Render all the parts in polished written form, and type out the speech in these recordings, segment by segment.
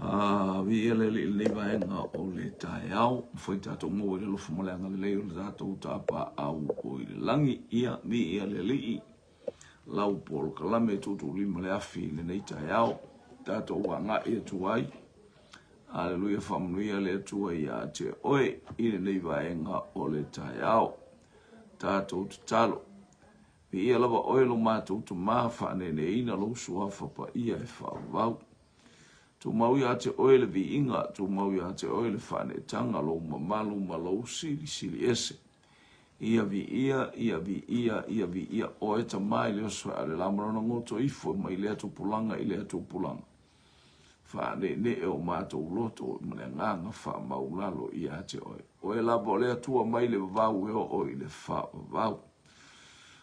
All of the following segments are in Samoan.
Ah, viia le Alii i lenei vaega o le taeao, mafai tatou maua i le alofa ma le agalelei o le tatou Tapaau o i le lagi. Ia, viia le Alii, lau polokalame tuutuulima le afi i lenei taeao, tatou agai atu ai. Aleluia, faamanuia le Atua ia te oe i lenei vaega o le taeao. Tatou tatalo. Viia lava oe lo matou Tama, faaneeneina lou suafa paia e faavavau. Tumau ia te oe le viiga, tumau ia te oe le faaneetaga, lou mamalu ma lou silisili ese. Ia viia, ia viia, ia viia oe Tama i le oso e ale la ma lona goto ifo mai lea tupulaga i lea tupulaga. Faaneenee o matou loto ma le agaga faamaulalo ia te oe. Oe lava o le Atua mai le vavau e oo i le faavavau.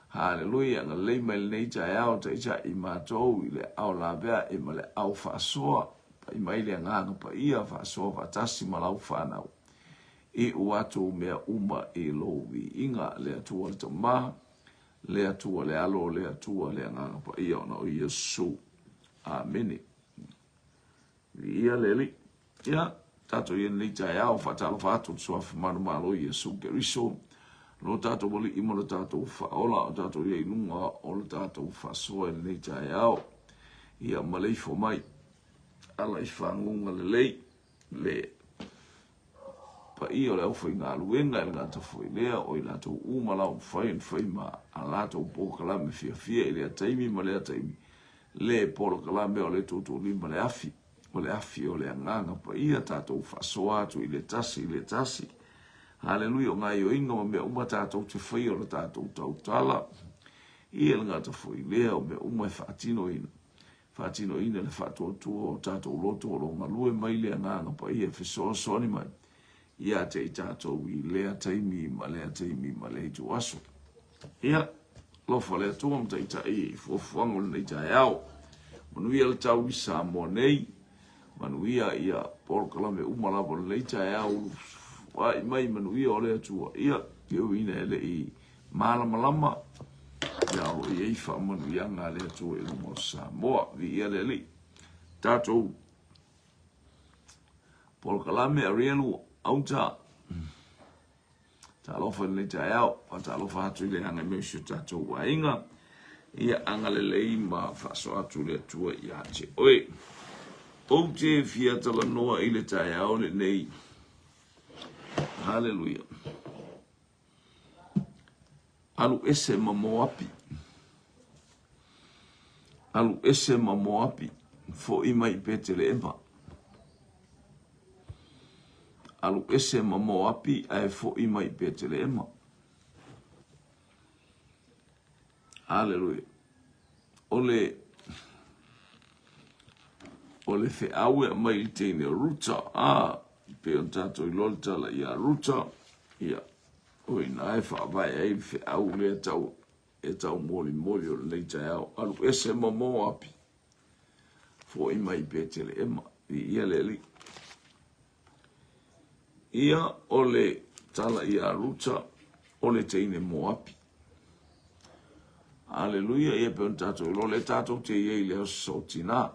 Haleluia, agalelei mai lenei taeao, taitai matou i le ao laveai ma le ao faasoa, pai mai le agaga paia faasoa faatasi ma lau fanau. Iu atu mea uma i lou viiga, le Atua le Tama, le Atua le Alo, le Atua le Agaga Paia, ona o Iesu. Amene. Viia le Alii. Ia, tatou i lenei taeao, faatalofa atu i le Suafa manumalo Iesu Keriso, lo tatou Alii ma lo tatou Faaola, o tatou i ai i luga o le tatou faasoa i lenei taeao. Ia maleifua mai, ala i faguga lelei, le paia o le aufaigaluega i le gata foi lea o i latou uma la ua mafai ona fai ma a latou polokalame fiafia i lea taimi ma lea taimi, le polokalame o le tuutuulima le afi, o le afi o le Agaga Paia, tatou faasoa atu i le tasi i le tasi. Haleluia, o gaioiga ma mea uma tatou te faia o le tatou tautala, ia le gata foi lea o mea uma e faatinoina, faatinoina le faatuatua o tatou loto o lo o galue mai le Agaga Paia e fesoasoani mai ia te i tatou i lea taimi ma lea taimi ma lea ituaso. Ia, alofa le Atua ma taitai i fuafuaga o lenei taeao. Manuia le tau i Samoa nei, manuia ia polokalame uma lava o lenei taeao, uluai mai manuia o le Atua. Ia, e ui ina e le i malamalama, ia o lo o i ai faamanuiaga a le Atua i luma o Samoa. Viia le Alii. Tatou Polokalame Arielu Auta. Talofa i lenei taeao, faatalofa atu i le agai mai o si o tatou aiga. Ia agalelei ma faasoa atu le Atua ia te oe. Ou te fia talanoa i le taeao lenei. Haleluia. Alu ese ma Moapi. Alu ese ma Moapi, foʻi mai i Peteleema. Alu ese ma Moapi ae foʻi mai i Peteleema. Aleluia. O le o le feau e aumai i le teine o Ruta, a, pei ona tatou iloa le tala ia Ruta, ia, o ina e faavae ai le feau lea tau e taumolimoli o lenei taeao. Alu ese ma Moapi, foʻi mai i Peteleema, viia le Alii. Ia o le tala ia Ruta, o le teine Moapi. Aleluia, ia pei ona tatou iloa, lea tatou te i ai i le aso tina.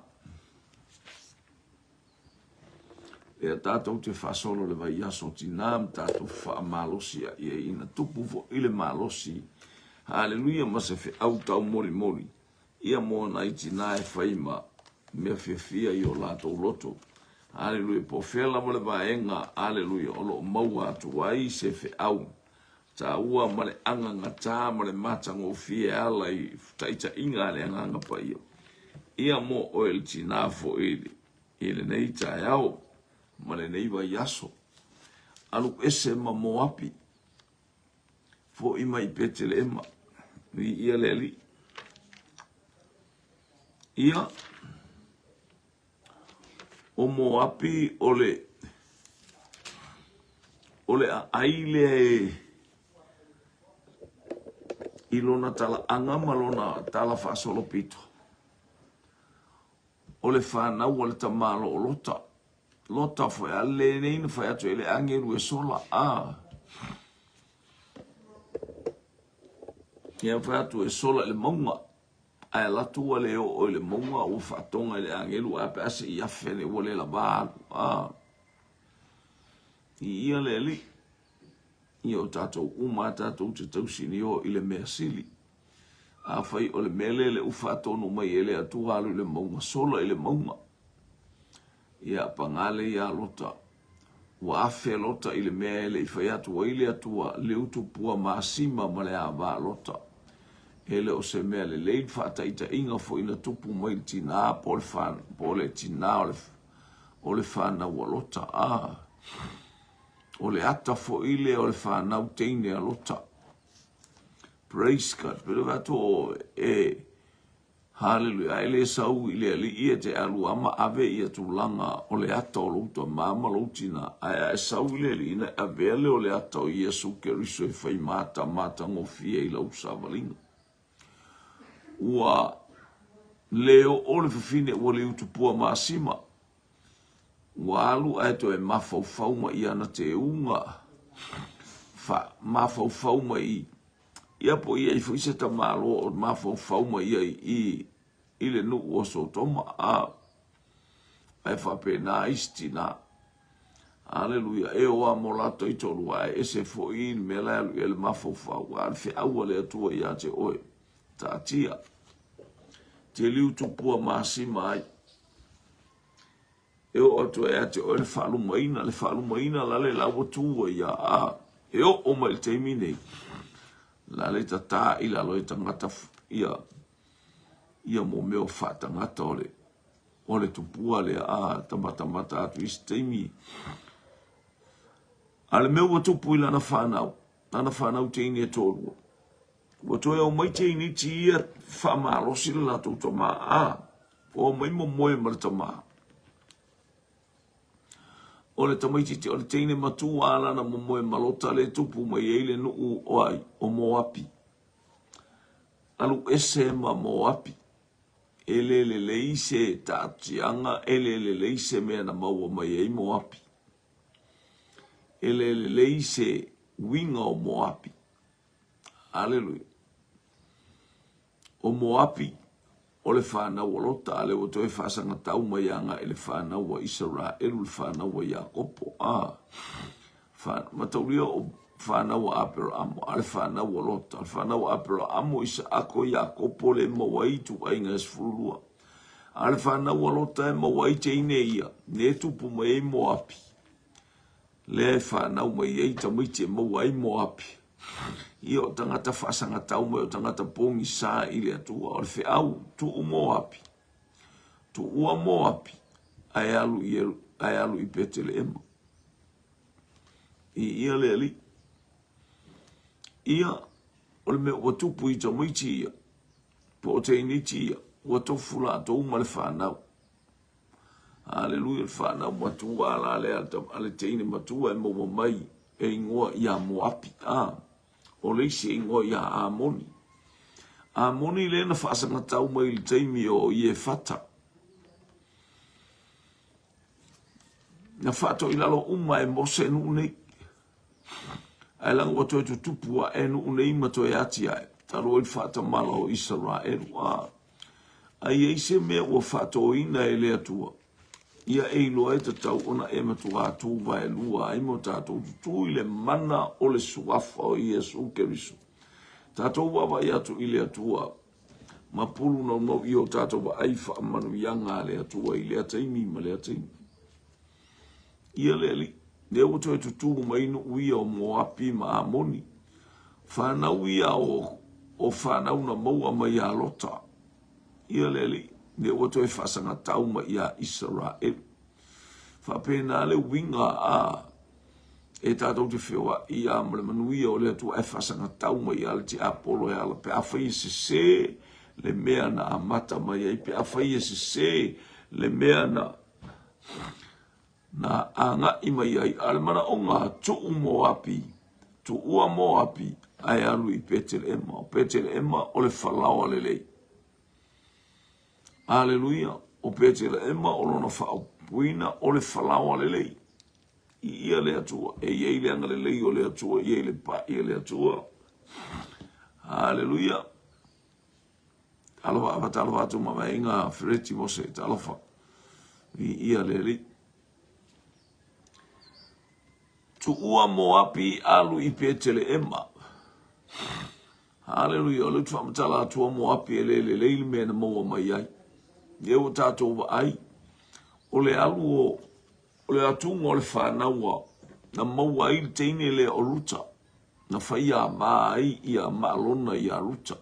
Lea tatou te faasolo le vaiaso tina ma tatou faamalosi ai ai ina tupu foi le malosi. Haleluia ma se feau taumolimoli ia mo nai tina e fai ma mea fiafia i o latou loto. Haleluia po o fea lava le vaega, haleluia, o lo o maua atu ai se feau taua ma le agagatā ma le matagofie e ala i taitaiga a le Agaga Paia. Ia mo oe le tina foi i lenei taeao ma lenei vaiaso. Alu ese ma Moapi, foʻi mai i Peteleema, viia le Alii. Ia, O Moapi o le o le aai lea e i lona talaaga ma lona tala faasolopito, o le fanau a le tamā o Lota. Lota foi a lenei na fai atu e le agelu e sola a. Ia fai atu e sola i le mauga. Ae alu atu ua le oo i le mauga ua faatoga i le agelu ae a pe a se i afe ane ua le lava alu. A. Viia le Alii. Ia o tatou uma a tatou te tausinio i le mea sili. Afai o le mea lea le u faatonu mai e le Atua alu i le mauga, sola i le mauga. Ia paga lea ia Lota. Ua afe Lota i le mea e le i fai atu ai le Atua, le utu pua masima ma le ava a Lota. E le o se mea lelei le faataitaiga foi na tupu mai i le tinā po o le tinā o le fanau a Lota. A, o le ata foi lea o le fanau teine a Lota. Praise God. Pele atu o e Haleluia. A e le sau i le Alii e te alu a ma ave ia tulaga o le ata o lou tama ma lou tina, ae a e sau i le Alii ona e avea lea o le ata o Iesu Keriso e fai mata matagofie i lau savaliga. Ua le oo le fafine ua le utupua masima. Ua alu ae toe mafaufau mai i ana teuga, fa mafaufau mai i Ia po o i ai foi se tamaloa o mafaufau mai ia i i le nuu o Sotoma, a ae faapena isi tina. Aleluia, e o a mo latou i toalua, ae ese foi le mea la e alu i ai le mafaufau, a o le feau a le Atua ia te oe, taatia, te liu tupua masima ai. E oo atu ai ia te oe le faalumaina, le faalumaina la le la ua tu ai ia a e oo mai i le taimi nei, la le tatā i lalo e tagata ia ia mo mea o faatagata o le o le tupua lea a tamatamata atu i se taimi. A le mea ua tupu i lana fanau, lana fanau teine e toalua, ua toe omai teiniti ia faamalosi le latou tama a ua omai momoe ma le tama. O le tamaititi o le teine matua a lana momoe ma Lota le tupu mai ai le nuu o ai o Moapi. Alu ese ma Moapi. E le lelei se taatiaga, e le lelei se mea na maua mai ai Moapi. E le lelei se uiga o Moapi. Aleluia. O Moapi, o le fanau a Lota, a lea ua toe faasagatau mai agai i le fanau a Isaraelu, le fanau a Iakopo. A, fa, mataulia o fanau a Aperaamo, a le fanau a Lota, le fanau a Aperaamo, Isaako, Iakopo, le maua ai ituaiga e 12. A le fanau a Lota e maua ai teine ia, ne tupu mai ai Moapi. Lea e fanau mai ai tamaiti e maua ai Moapi. Ia o tagata faasagatau mai o tagata pogisa i le Atua. O le feau, tuu Moapi. Tuua Moapi, ae alu i, ae alu i Peteleema. I ia le Alii. Ia, o le mea ua tupu i tamaiti ia, po o teiniti ia, ua tofu latou ma le fanau. Aleluia, le fanau matua la lea a le teine matua e maua mai e igoa ia Moapi. A, o le isi e igoa ia Amoni. Amoni lea na faasagatau mai i le taimi o Iefata. Na faatoilalo uma e Mose nuu nei. Ae laga ua toe tutupu ae nuu nei ma toe atiae, talu ai le faatamala o Isaraelu. A, a i ai se mea ua faatoina e le Atua, ia e iloa e tatau ona e matuā tu vaelua ai mo tatou tutū i le mana o le Suafa o Iesu Keriso. Tatou vaavaai atu i le Atua ma pulu naunau i o tatou vaai faamanuiaga a le Atua i lea taimi ma lea taimi. Ia le Alii, lea ua toe tutū mai nuu ia o Moapi ma Amoni, fanau ia o, o fanau na maua mai iā Lota. Ia le Alii, lea ua toe faasagatau mai iā Isaraelu. Faapena le uiga a e tatou te feoai a ma le manuia o le Atua ae faasagatau mai ia le tiapolo e ala pe afai e sesē le mea na amata mai ai, pe afai e sesē le mea na na agai mai ai, a o le manaoga, tuu Moapi, tuua Moapi, ae alu i Peteleema. O Peteleema o le falaoa lelei. Aleluia! O Peteleema o lona faaupuina o le falaoa lelei. I ia le Atua, e i ai le agalelei o le Atua, e i ai le pai a le Atua. Aleluia! Talofa Ava, talofa atu ma vaega Fereti Mose, talofa. Viia le Alii. Tuua Moapi alu i Peteleema. Haleluia, o lea ou te faamatala atu o Moapi e le lelei le mea na maua mai ai. Lea ua tatou vaai, o le alu o, o le atuga o le fanau na maua ai le teine lea o Ruta, na faia ama ai ia Maalona ia Ruta.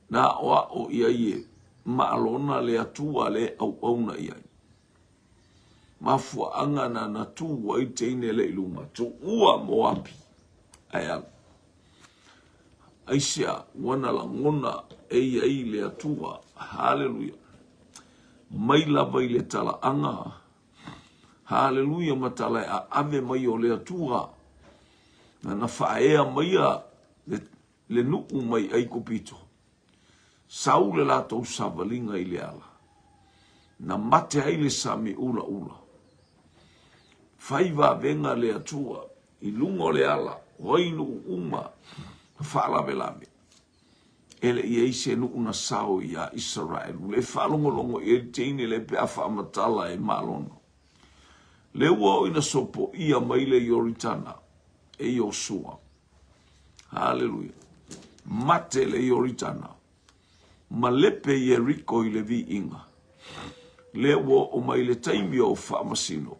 Na aoao i ai e Maalona le Atua le auauna i ai. Mafuaaga na na tu ai teine le i luga, tuua Moapi, ae alu. Aisea, ua na lagona e i ai le Atua. Haleluia. Mai lava i le talaaga. Haleluia ma tala e aave mai o le Atua. Na na faaea maia le, le nuu mai Aikupito. Sau le latou savaliga i le ala, na mate ai le sami ulaula. Fai vavega le Atua i luga o le ala, o ai nuu uma na faalavelave. E le i ai se nuu na sao iā Isaraelu, le faalogologo i ai le teine lea pe a faamatala e Malona. Le ua oo ina sopoia mai le Ioritana e Iosua. Haleluia. Mate le Ioritana, malepe Ieriko i le viiga. Lea ua oo mai le taimi o faamasino.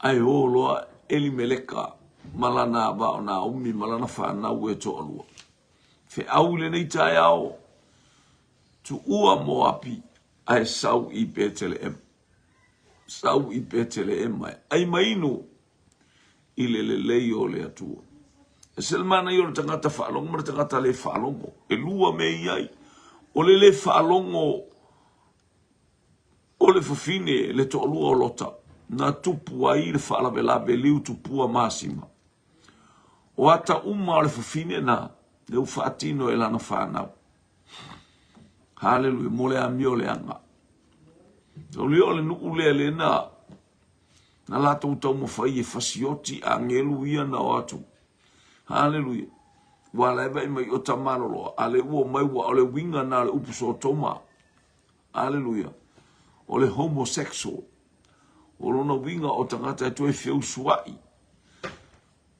Ae o loa Elimeleka ma lana ava o Naomi ma lana fanau e toalua. Feau i lenei taeao, tuua Moapi ae sau i Peteleema. Sau i Peteleema e ai ma inu i le lelei o le Atua. E se le manaia o le tagata faalogo ma le tagata le faalogo. E lua mea i ai. O le le faalogo o le fafine, le toalua o Lota, na tupu ai le faalavelave liu tupua masima. O ata uma o le fafine na, le ua faatino e lana fanau. Haleluia, mo le amio leaga. Taulia o le nuu lea lena Na latou taumafai e fasioti agelu ia na o atu. Haleluia. Ua ala e vaai mai o tamaloloa, a le ua mai ua o le uiga na o le upu Sotoma. Haleluia. O le homosexual. O lona uiga o tagata e toe feusuai.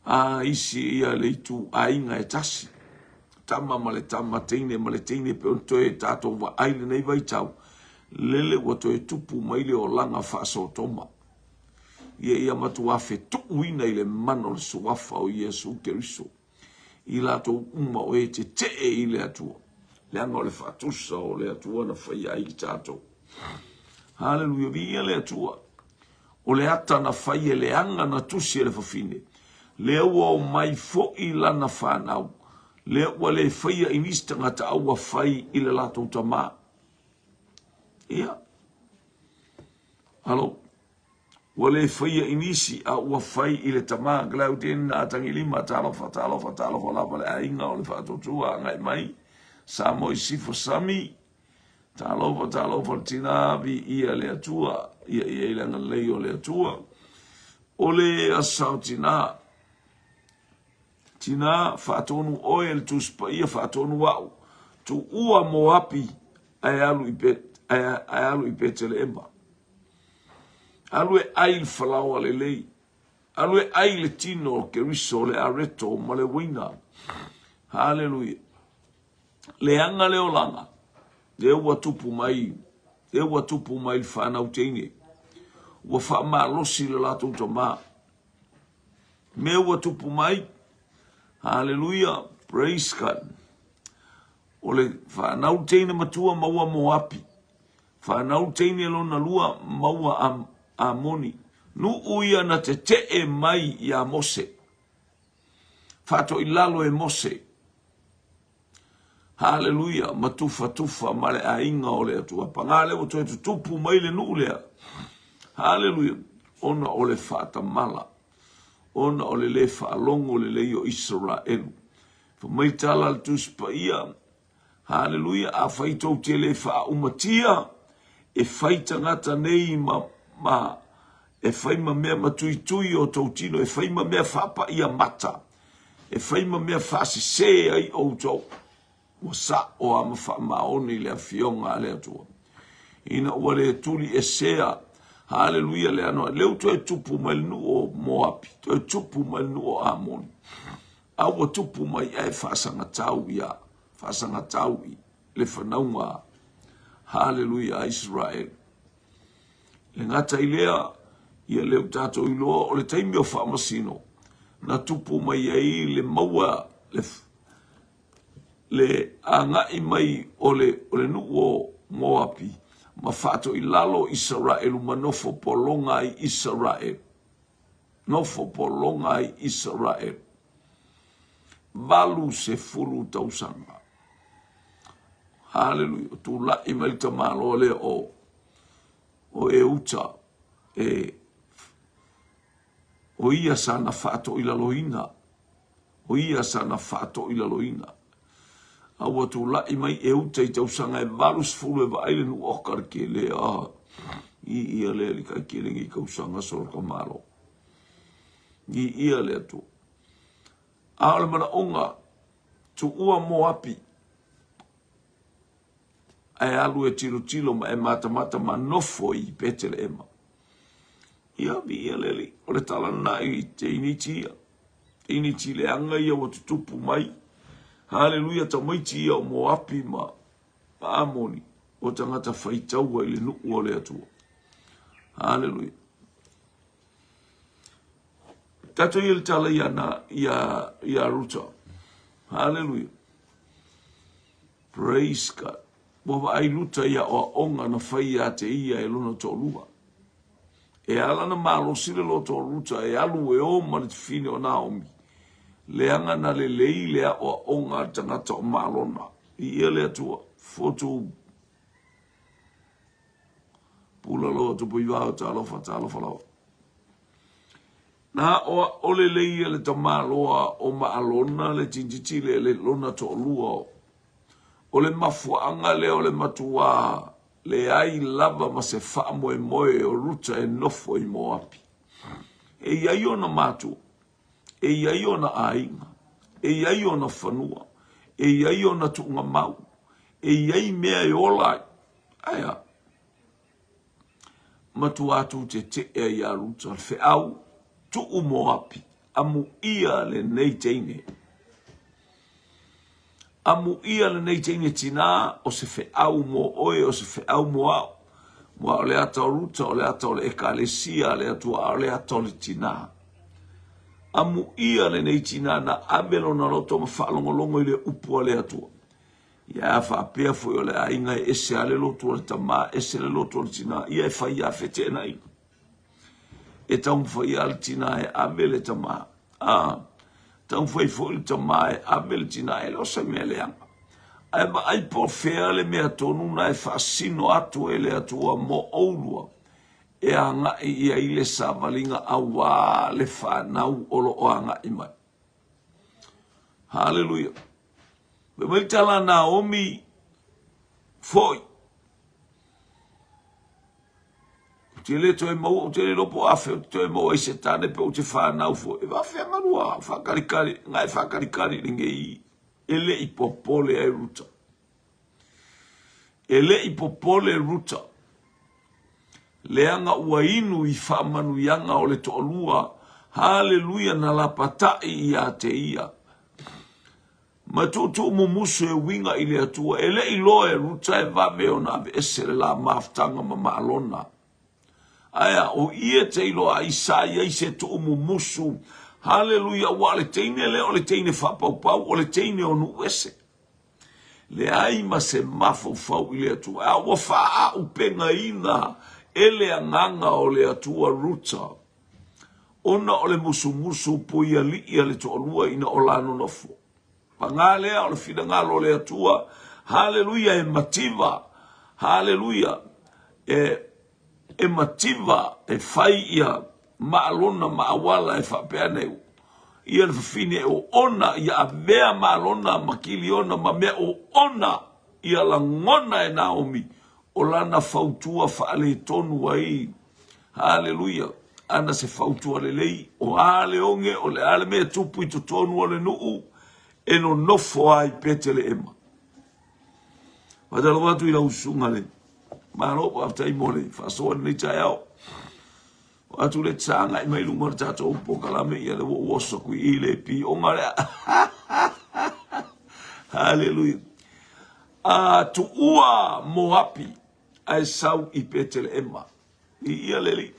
A isi ia le itu aiga e tasi. Tama ma le tama, teine ma le teine pe ona toe tatou vaai lenei vaitau, lele ua toe tupu mai le olaga faasotoma. Ia ia matuā fetuuina i le mana o le suafa o Iesu Keriso i latou uma o e tetee i le Atua, leaga o le faatusa o le Atua na faia ai i tatou. Haleluia, viia le Atua. O le ata na fai e leaga na tusi e le fafine, lea ua omai foi lana fanau, lea ua le faia i nisi tagata a ua fai i le latou tamā. Ia. Alo. Ua le faia i nisi a ua fai i le tamā. Claudine na Tagilima, talofa, talofa, talofa lava le aiga o le faatuatua agai mai. Samoa i Sifo Sami, Talofa, talofa le tina, viia le Atua, ia i ai le agalelei o le Atua. O le aso tina, tina, faatonu oe le Tusi Paia, faatonu au, tuua Moapi ae alu i, ae alu i Peteleema. Alu e ai le falaoa lelei, alu e ai le tino o Keriso, le areto ma le uaina. Haleluia. Leaga le olaga, lea ua tupu mai, lea ua tupu mai le fanau teine, ua faamalosi le latou tamā. Mea ua tupu mai, haleluia, praise God. O le fanau teine matua maua Moapi, fanau teine lona lua maua Amoni. Nuu ia na tetee mai iā Mose, faatoilalo e Mose, Haleluia, ma tufatufa ma le aiga o le Atua. Paga lea ua toe tutupu mai le nuu lea. Haleluia, ona o le faatamala, ona o le le faalogo lelei o Isaraelu. Fai mai tala a le Tusi Paia, Haleluia, afai tou te le faaumatia, e fai tagata nei ma, ma e fai ma mea matuitui o tou tino, e fai ma mea faapaia mata, e fai ma mea faasese ai outou. Ua sa'o a ma faamaoni le Afioga a le Atua. Ina ua le tuli esea, haleluia, le ano, lea ua toe tupu mai le nuu o Moapi, toe tupu mai le nuu o Amoni. A ua tupu mai ae faasagatau ia, faasagatau i le fanauga, haleluia, a Israel. Le gata i lea, ia lea ua tatou iloa o le taimi o faamasino, na tupu mai ai le maua le, le agai mai o le, o le nuu o Moapi ma faatoilalo Isaraelu ma nofo pologa ai Isaraelu. Nofo pologa ai Isaraelu. 80 tausaga. Haleluia. O tulai mai le tamaloa lea o, o Euta e o ia sana faatoilaloina o ia sana faatoilaloina. A ua tulai mai Euta i tausaga e 80 e vaai le nuu o ka le kele a i ia le ali kai kele ngi tausaga so ka malo. I ia le atu. A o le manaoga tuua Moapi ae alu e tilotilo ma e matamata ma nofo i Peteleema. Ia, viia le Alii. O le tala lena i teiniti ia. Teiniti leaga ia ua tutupu mai. Haleluia, tamaiti ia o Moapi ma Amoni, o tagata faitaua i le nuu o le Atua. Haleluia. Tatou ia le tala ia na ia ia Ruta. Haleluia. Praise God. Ua vaai Ruta i aoaoga na fai ia te ia e lona toalua. E ala na malosi le loto o Ruta e alu e o ma le fafine o Naomi. Leaga na lelei le aoaoga a le tagata o Malona. Viia le Atua. Fotu pula loa tupu i vao talofa talofa lava. Na aoao lelei e le tamaloa o Maalona le tintiti le le lona toalua. O le mafuaaga lea o le matuā leai lava ma se faamoemoe o Ruta e nofo i Moapi. E i ai ona matua, e i ai ona aiga, e i ai ona fanua, e i ai ona tuugamau, e i ai mea e ola ai. Ae a? Matua tūteteʻe ai iā Ruta le feau, tuu Moapi, amuia lenei teine. Amuia lenei teine tinā, o se feau mo oe, o se feau mo au. Mua o le ata o Ruta, o le ata o le ekalesia a le Atua, a o le ata o le tinā. Amuia lenei tinā na ave lona loto ma faalogologo i le upu a le Atua. Ia a faapea foi o le aiga e ese lava le loto o le tama, ese le loto o le tina, ia e fai lava feteenaiga. E taumafai lava le tina e ave le tama, a taumafai foi le tama e ave le tina, e le o se mea leaga. Ae vaai po o fea le mea tonu na e faasino atu e le Atua mo oulua e agai i ai le savaliga auā le fanau o lo o agai mai. Haleluia. Fai mai le tala a Naomi, Foi. Ou te le toe maua, ou te le iloa po o afe ou te toe maua ai se tane pe ou te fanau foi. E faafefea galua faakalikali, nga e faakalikali lenei e le i popole ai Ruta. E le i popole Ruta. Leaga ua inu i faamanuiaga o le toalua, haleluia na lapatai ia te ia. Ma tuutuu mumusu e uiga i le Atua, e le i loa e Ruta e vave ona aveese le la mafutaga ma Maalona. Ae a, o ia te iloa ai sa i ai se tuu mumusu, haleluia, ua o le teine lea o le teine faapaupau, o le teine o nuu ese. Leai ma se mafaufau i le Atua, a ua faaupegaina e le agaga o le Atua Ruta, ona o le musumusu puialii a le toalua ina o la nonofo. Paga lea o le finagalo o le Atua, haleluia, e mativa, haleluia, e, e mativa, e fai ia Maalona ma auala e faapea nei, ia le fafine e oona, ia avea Maalona ma Kiliona ma mea oona, ia lagona e Naomi o lana fautua faaletonu ai. Haleluia! Ana se fautua lelei, o a le oge, o le a le mea e tupu i totonu o le nuu, e nonofo ai Peteleema. Faatalofa atu i lau susuga le Malo, faafetai mo le faasoa i lenei taeao. O atu le sa agai mai luga o le tatou polokalame, ia le ua ou oso atu i le pioga lea. Haleluia. A tuua Moapi ae sau i Peteleema. I ia le alii.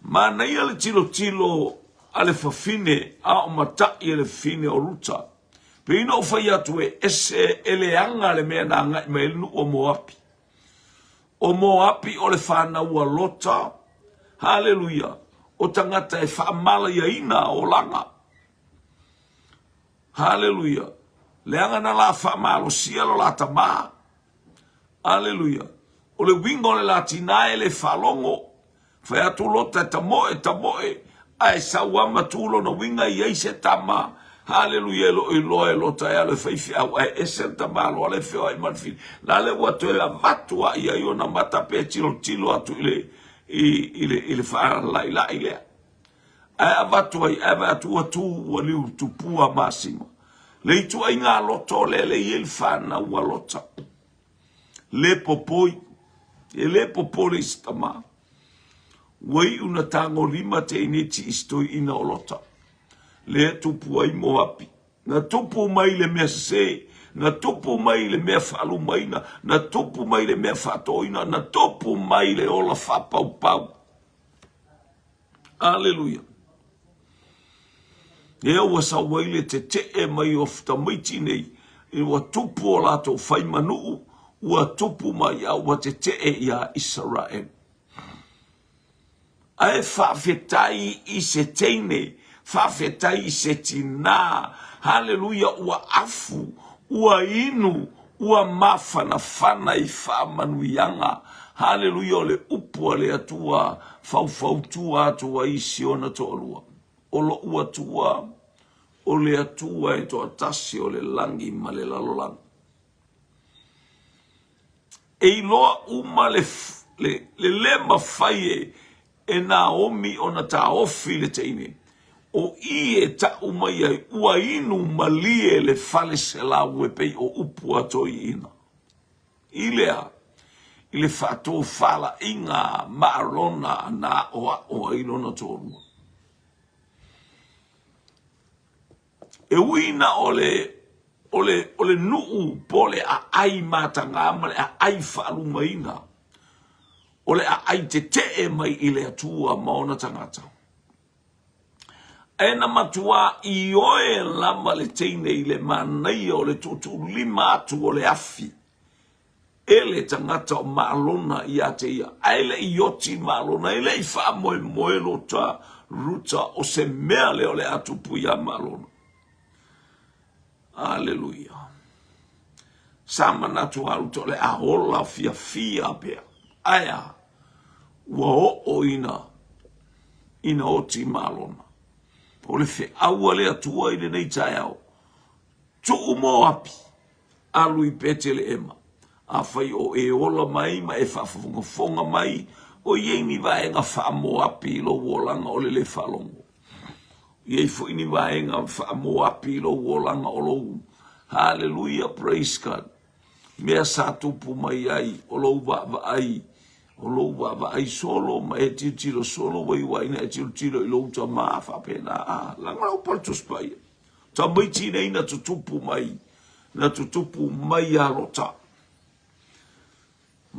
Manaia le tilotilo a le fafine a o matai e le fafine o Ruta. Pei ona ou fai atu e ese e leaga le mea na agai mai ai le nuu o Moapi. O Moapi o le fanau a Lota. Haleluia. O tagata e faamalaiaina olaga. Haleluia. Leaga na la faamalosia lo la tama. Aleluia. O le uiga o le la tina e le faalogo. Fai atu Lota e tamoe, tamoe, ae sau a ma tu lona uiga i ai se tama. Haleluia, e lo iloa e Lota e alu e fai feau, ae ese le tamaloa le feoai ma le fili. La le ua toe avatu a i ai ona mata pe tilotilo atu i le, i, i le, i le faala'ilai lea. Ae avatu ai, ae vaai atu ua tu, ua liu tupua masima. Le ituaiga loto lea le i ai le fanau a Lota. Le popoi, e le popole i se tama. Ua iu na tagolima teiniti i se toeaina o Lota. Lea tupu ai Moapi. Na tupu mai le mea sese, na tupu mai le mea faalumaina, na tupu mai le mea faatoina, na tupu mai le ola faapaupau. Aleluia. Lea ua sau ai le tetee mai o tamaiti nei, ua tupu o latou faimanuu, ua tupu mai a ua tetee iā Isaraelu. Ae faafetai i se teine, faafetai i se tinā, haleluia, ua afu, ua inu, Ua mafanafana i faamanuiaga. Haleluia o le upu a le Atua faufautua atu ai i si ona toalua. O loʻu Atua, o le Atua e toatasi o le lagi ma le lalolagi. E iloa uma le, le, le le mafai e, e Naomi ona taofi le teine. O i e taʻu mai ai, ua inu malie le fale selau e pei o upu a toeaiina. I le a? I le faatofalaiga ma Arona na aʻoaʻo ai lona toalua. E ui na o le o le o le nuu po o le aai matagā ma le aai faalumaina, o le aai tetee mai i le Atua ma ona tagata. Ae na matuā ioe lava le teine i le manaia o le tuutuulima atu o le afi e le tagata o Maalona ia te ia, ae le i oti Maalona, e le i faamoemoe Lota, Ruta, o se mea lea o le a tupu iā Maalona. Aleluia. Sa manatu a Ruta o le a ola fiafia pea. Ae a, ua oo ina, ina oti Maalona. O le feau a le Atua i lenei taeao, tuu Moapi, Alu i Peteleema. Afai o e ola mai ma e faafofogafoga mai, o i ai ni vaega faa-Moapi i lou olaga o le lē faalogo. I ai foi ni vaega faa-Moapi i lou olaga o lou Haleluia, praise God. Mea sa tupu mai ai o lou vaavaai, o lou vaavaai solo ma e tilotilo solo ua iu ai ina e tilotilo i lou tama faapena, a laga lau pale Tusi Paia. Tamaiti nei na tutupu mai, na tutupu mai iā Lota.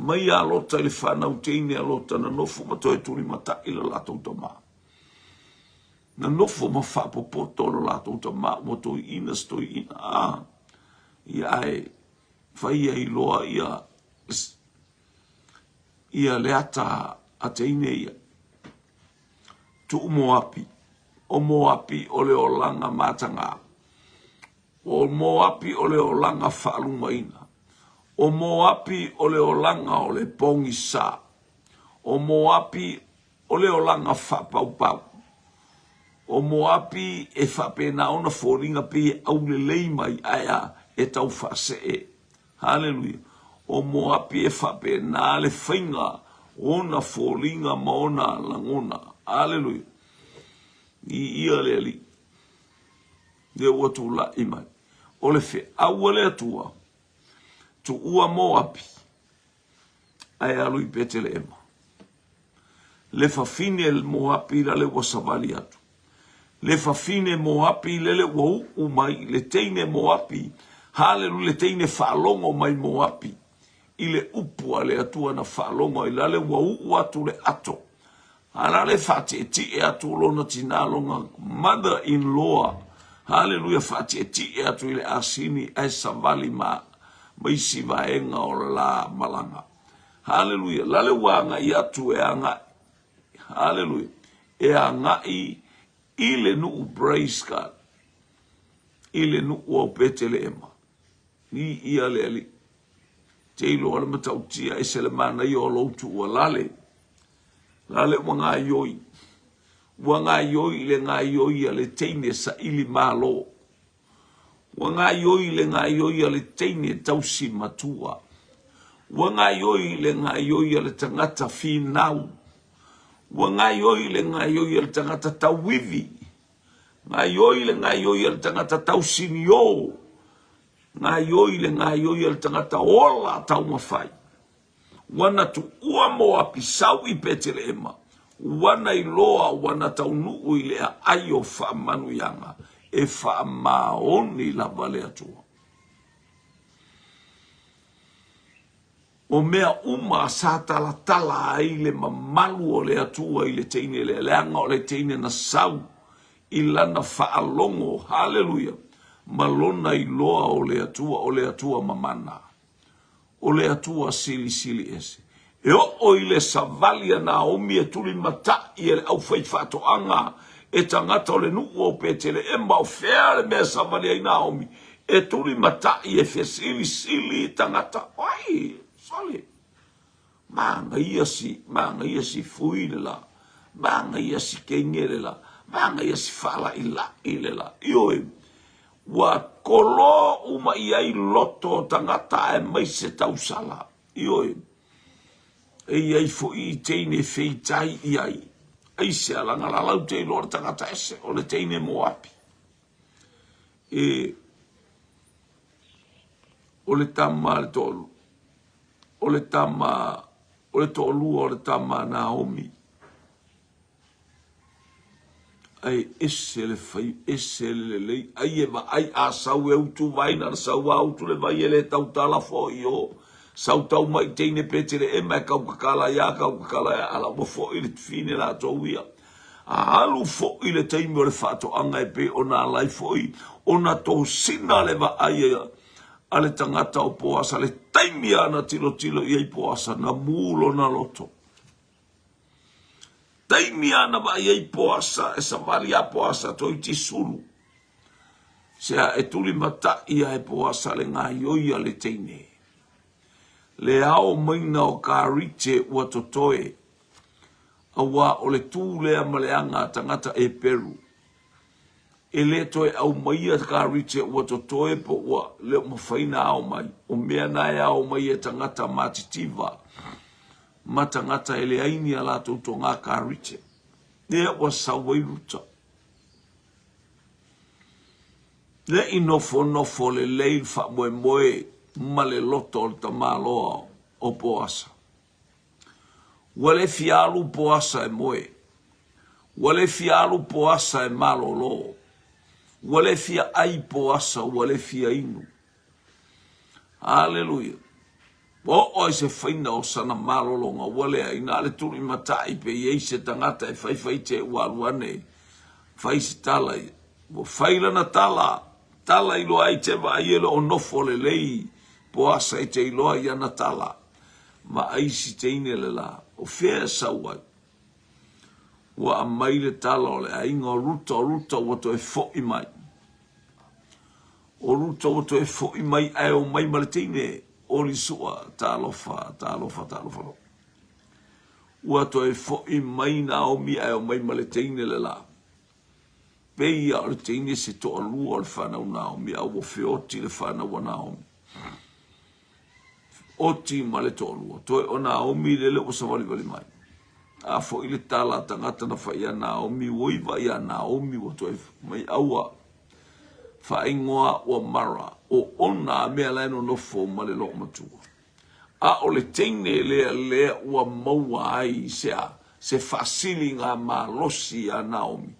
Mai iā Lota i le fanau teine a Lota na nofo ma toe tulimatai le latou tama. Na nofo ma faapopoto le latou tama ua toeaina se toeaina. Ah, ia ae fai ai loa ia ia le ata a teine ia. Tuu Moapi, o Moapi o le olaga matagā, o Moapi o le olaga faalumaina, o Moapi o le olaga o le pogisa, o Moapi o le olaga faapaupau, o Moapi e faapena ona foliga pei e aulelei mai ae a e tau faasee. Haleluia! O Moapi e faapena le faiga o ona foliga ma ona lagona. Haleluia! I ia le Alii, lea ua tulai mai. O le feau a le Atua, Tuua Moapi, ae alu i Peteleema. Le fafine Moapi lale ua savali atu. Le fafine Moapi lele ua uu mai, le teine Moapi, haleluia, le teine faalogo mai Moapi, i le upu a le Atua na faalogo ai, lale ua uu atu le ato. A lale faatietie atu lona tina, lona mother in law, haleluia, faatietie atu i le asini ae savali ma ma isi vaega o le la malaga. Haleluia, lale ua agai atu e agai, haleluia, e agai i le nuu, praise God, i le nuu o Peteleema. Ni ia le Alii. Te iloa le matautia ese le manaia o lou tuualale. Lale ua gaioi. Ua gaioi i le gaioi a le teine saili malo. Ua gaioi i le gaioi a le teine tausi matua. Ua gaioi i le gaioi a le tagata finau. Ua gaioi i le gaioi a le tagata tauivi. Gaioi le gaioi a le tagata tausinio. Gaioi le gaioi a le tagata ola taumafai. Ua na tuua Moapi sau i Peteleema, ua na iloa ua na taunuu i le aai o faamanuiaga e faamaoni lava le Atua. O mea uma sa talatala ai le mamalu o le Atua i le teine lea, leaga o le teine na sau i lana faalogo, haleluia, ma lona iloa o le Atua, o le Atua mamana, o le Atua silisili ese. E oo i le savali a Naomi e tulimatai e le aufaifaatoaga e tagata o le nuu o Peteleema, o fea le mea e savali ai Naomi? E tulimatai e fesilisili i tagata, Oi, sole, manaia si, manaia si fui le la, manaia si teine le la, manaia si faalailai le la. Ioe, ua kolo uma i ai loto o tagata aemaise tausala. Ioe, e i ai foi i teine e feitai i ai. Aisea, laga lalau te iloa le tagata ese, o le teine Moapi. E, o le tama le to, o le tama, o le toalua o le tama a Naomi. Ai ese le fai, ese le lelei, ai e vaai a sau e utu vai na sau a utu le vai e le tautala foi o sau tau mai teine Peteleema e kau kakala ia kau kakala ia ala ua foi le fine latou ia. A alu foi le taimi o le faatoaga e pei ona ala ai foi ona tosina le vaai a le tagata o Poasa le taimi a na tilotilo i ai Poasa na mu lona loto. Taimi a na vaai ai Poasa e savali a Poasa toiti sulu. Sea e tulimatai a e Poasa le gaioi a le teine. Le ao maina o Karite ua totoe, auā o le tū lea ma le aga a tagata Eperu. E le toe aumaia Karite ua totoe po ua le o mafai na ao mai. O mea na e ao mai e tagata matitiva ma tagata e leai ni a latou togā Karite. Lea ua sau ai Ruta. Le i nofonofo lelei le faamoemoe ma le loto o le tamaloa o Poasa. Ua le fia alu Poasa e moe. Ua le fia alu Poasa e malolo. Ua le fia ai Poasa, ua le fia inu. Aleluia. Ua oo ai se faina o sana malologa, ua leai, na o le tulimatai pe i ai se tagata e faifai te ua alu ane, fai se tala ia. Ua fai lana tala, tala iloa ai te vaai e le o nofo lelei Poasa i te iloa i ana tala. Vaai si teine le la, o fea e sau ai? Ua aumai le tala o le aiga o Ruta, o Ruta ua toe foi mai. O Ruta ua toe foi mai ae omai ma le teine o Lisua, talofa, talofa, talofa loa. Ua toe foi mai Naomi ae omai ma le teine le la. Pei ia o le teine se toalua o le fanau Naomi, a ua feoti le fanau a Naomi. Oti ma le toalua. Toe o Naomi lele ua savalivali mai. A foi le tala a tagata na fai iā Naomi, ua iva iā Naomi ua toe mai aua. Faaigoa ua Mara. O ona a mea la e nonofo ma le loomatua. A o le teine lea lea ua maua ai se a, se faasiliga malosi iā Naomi,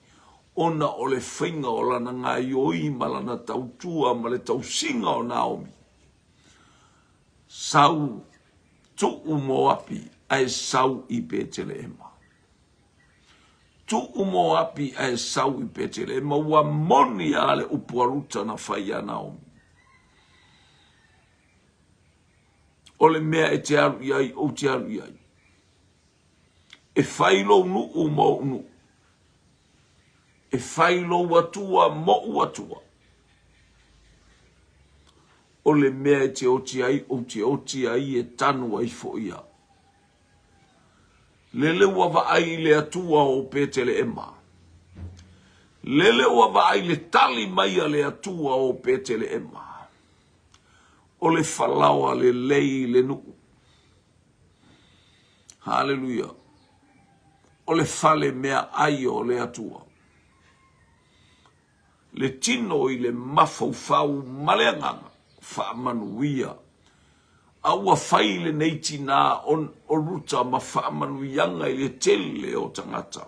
ona o le faiga o lana gaioi ma lana tautua ma le tausiga o Naomi. Sau tuu Moapi ae sau i Peteleema. Tuu Moapi ae sau i Peteleema, ua moni lava le upu a Ruta na fai iā Naomi. O le mea e te alu i ai, ou te alu i ai. E fai lou nuu ma ou nuu. E fai lou Atua ma ou Atua. O le mea e te oti ai, ou te oti ai, e tanu ai foi au. Lele ua vaai i le Atua o Peteleema. Lele ua vaai i le tali mai a le Atua o Peteleema. O le falaoa lelei i le nuu. Haleluia. O le fale meaai o le Atua. Le tino i le mafaufau ma le agaga faamanuia. A ua fai lenei tinā o Ruta ma faamanuiaga i le tele o tagata.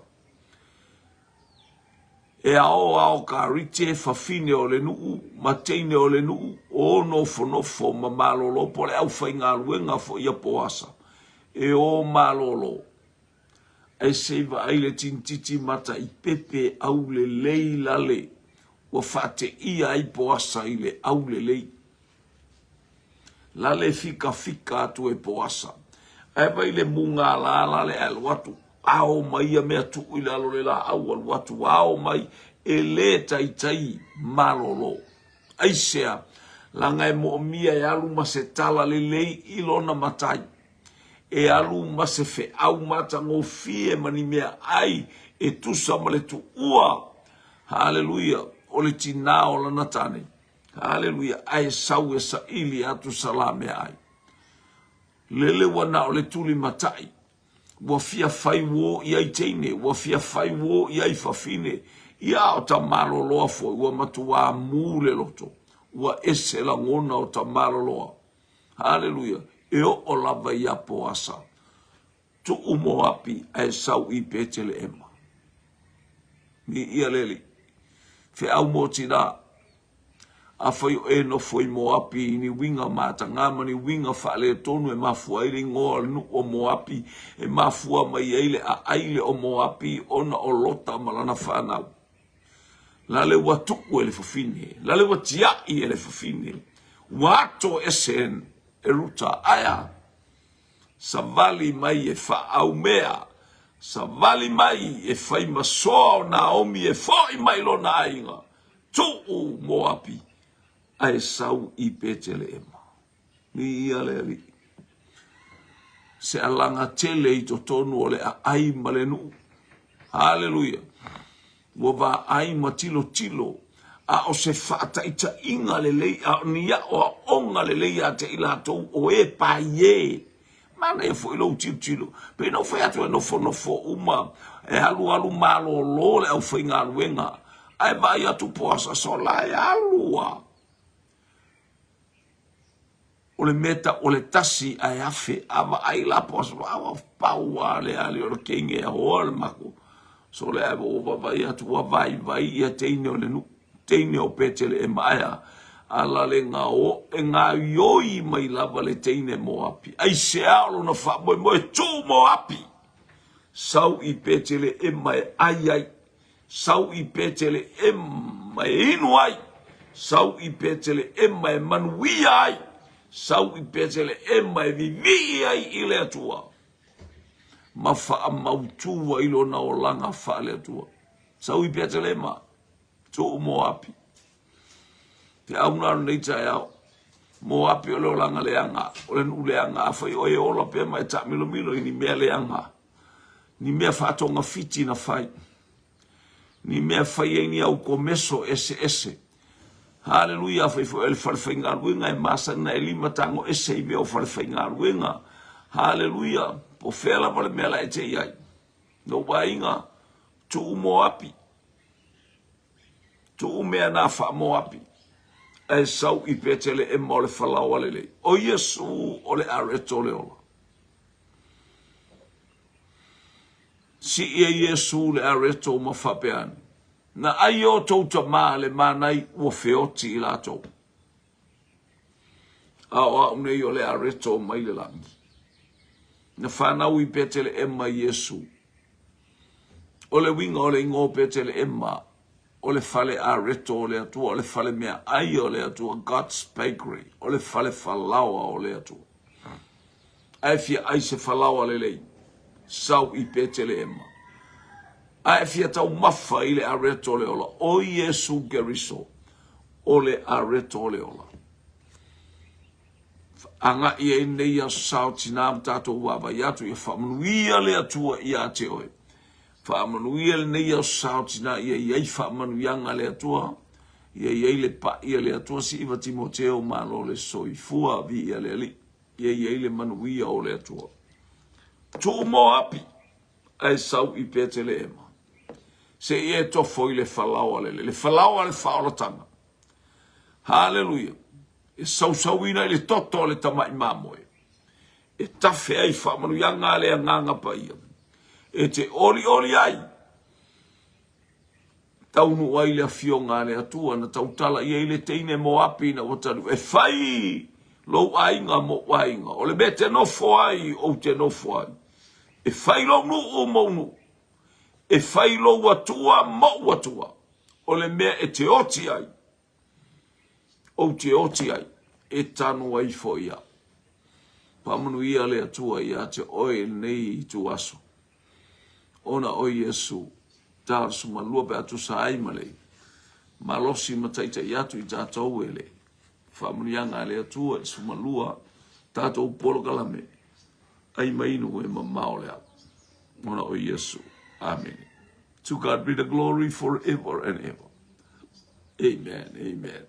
E aoao karite fafine o le nuu ma teine o le nuu o nofonofo ma malolo po o le aufaigaluega foi a Poasa e o malolo. Ae se i vaai le tinititi mata i pepe aulelei lale ua faateia ai Poasa i le aulelei. Lale fikafika atu e Poasa. Ae vai le mugala lale ae alu atu ao mai ia mea tuu i lalo le laau alu atu ao mai e le taitai malolo. Aisea? Laga e moomia e alu ma se tala lelei i lona matai. E alu ma se feau matagofie ma ni mea ai e tusa ma le tuua. Haleluia! O le tinā o lana tane. Haleluia! Ae sau e saili atu sa la meaai. Lele ua na o le tulimatai. Ua fia fai uō i ai teine, ua fia fai uō i ai fafine. Ia a o Tamaloloa foi, ua matuā mū le loto. Ua ese lagona o Tamaloloa. Haleluia! E oo lava iā Poasa. Tuu Moapi ae sau i Peteleema. Viia le Alii. Feau mo tinā. Afai o e nofo i Moapi i ni uiga matagā ma ni uiga faaletonu e mafua ai le igoa o le nuu o Moapi, e mafua mai ai le aʻaile o Moapi ona o Lota ma lana fanau. Lale ua tuu e le fafine, lale ua tiaʻi e le fafine, ua ato ese e Ruta, ae a? Savali mai e faaumea, savali mai e fai ma soa o Naomi e foʻi mai lona aiga, tuu Moapi, ae sau i Peteleema. Viia le Alii. Se alaga tele i totonu o le aai ma le nuu. Haleluia. Ua vaai ma tilotilo, a o se faataitaiga lelei, a o ni aoaoga lelei ia te i latou o e paie. Manaia foi lou tilotilo. Pei ona ou fai atu e nofonofo uma, e alualu malolo le aufaigaluega, ae vaai atu po o aso la e alu lava. O le mea tau o le tasi ae afe a vaai la po aso a pau a le ali o le kenge a hoa le mako so le ai ua vaavaai atu ua vaivai ia teine o le nuu teine o Peteleema ae a ala le gao e gaoioi mai lava le teine Moapi aisea o lona faamoemoe tuu Moapi sau i Peteleema e ai ai Sau i Peteleema e inu ai, sau i Peteleema e manuia ai, sau i Peteleema e vivii ai i le Atua, ma faamautu ai lona olaga faale-Atua. Sau i Peteleema, tuu Moapi. Feau na o lenei taeao. Moapi o le olaga leaga, o le nuu leaga. Afai oe e ola pea ma e taamilomilo i ni mea leaga, ni mea faatogafiti na fai, ni mea fai ai ni au komeso eseese. Haleluia, afai foi o le falefaigaluega e masani na e limatago ese i mea o falefaigaluega. Haleluia, po fea lava le mea la e te i ai. Lou aiga, tuu Moapi. Tuu mea na faa-Moapi. Ae sau i Peteleema o le falaoa lelei. O Iesu o le areto o le ola. Sii e Iesu le areto ma faapea ane, Na ai o tou tama le manai ua feoti i latou. A o au nei o le areto mai le lagi. Na fanau i Peteleema Iesu. O le uiga o le igoa o Peteleema, o le fale areto o le Atua, o le fale meaai o le Atua, God's bakery, o le fale falaoa o le Atua. A e fia ai se falaoa lelei, sau i Peteleema. A e fia taumafa i le areto o le ola, o Iesu Keriso, o le areto o le ola. Agai ai nei aso sao tina ma tatou vaavaai atu ia faamanuia le Atua ia te oe. Faamanuia lenei aso sao tina ia i ai faamanuiaga a le Atua, ia i ai le pa'i a le Atua si'iva Timoteo malo le soifua viia le Alii. Ia i ai le manuia o le Atua. Tuu Moapi ae sau i Peteleema. Se i e tofo i le falaoa lele, le falaoa le faaolataga. Haleluia! E sausauina i le toto o le tamai mamoe. E tafe ai faamanuiaga a le Agaga Paia. E te olioli ai taunuu ai le afioga a le Atua na tautala i ai le teine Moapi ina ua taliu, E fai lou aiga mou aiga, o le mea e te nofo ai ou te nofo ai, e fai lou nuu mou nuu, e fai lou Atua mou Atua, o le mea e te oti ai ou te oti ai, e tanu ai foi au. Faamanuia le Atua ia te oe i lenei ituaso. Ona o Iesu, 42 pe a tusa ai ma le malosi ma taitai atu i tatou e le faamanuiaga a le Atua i le 12 tatou polokalame ai ma inu e mamao le au. Ona o Iesu. Amene. To God be the glory forever and ever. Amen. Amen.